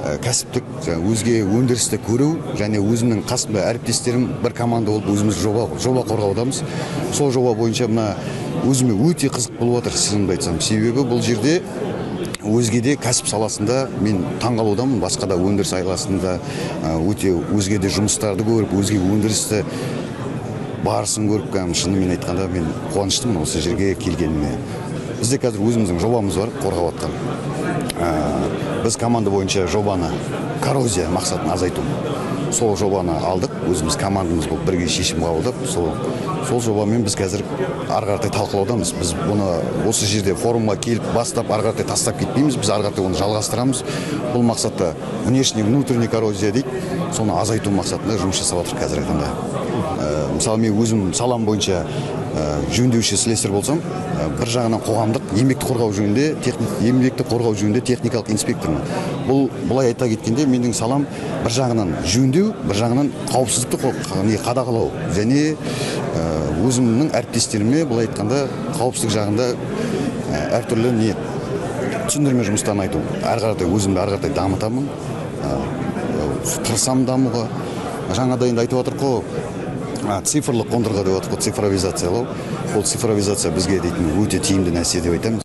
Кәсіптік өзге өндірісті көру және өзімнің қасымда әріптестерім бір команда болып өзіміз жоба қорғаудамыз. Сол жоба бойынша мына өзіме өте қызық болып жатыр, шынымды айтсам. Себебі бұл жерде өзге де кәсіп саласында мен таңғалудамын, басқа да өндіріс айласында өте өзге де жұмыстарды көріп, өзге өндірісті барысын көріп, кәдімгі шынымен айтқанда мен қуаныштымын осы жерге келгеніме. Бізде қазір өзіміздің жобамыз бар қорғап жатқан. Біз команда бойынша жобаны коррозия мақсатын азайту. Сол жобаны алдық, өзіміз командамыз болып бірге шешім қабылдап, сол жобамен біз қазір ары қаратай талқылаудамыз. Біз бұны осы жерде форумға келіп бастап ары қаратай тастап кетпейміз, біз ары қаратай оны жалғастырамыз. Бұл мақсатта внешний, внутренний коррозия дейді, соны азайту мақсатында жұмыс жасап жатырмыз қазіргі таңда. Мысалы, мен өзім салам бойынша жөндеуші слесарь болсам, бір жағынан қоғамдық еңбекті қорғау жөнінде еңбекті қорғау жөнінде техникалық инспектормын. Бұл былай айта кеткенде менің салам бір жағынан жөндеу, бір жағынан қауіпсіздікті қадағалау және өзімнің әріптестеріме былай айтқанда қауіпсіздік жағында әртүрлі не түсіндірме жұмыстарын айту. Әрі қаратай өзімді әрі қаратай дамытамын, тырысамын дамуға. Жаңада енді айтып жатыр қой, цифрлық қондырғы деп жатыр қой, цифровизациялау. Ол цифровизация бізге дейтін өте тиімді нәрсе деп айтамын.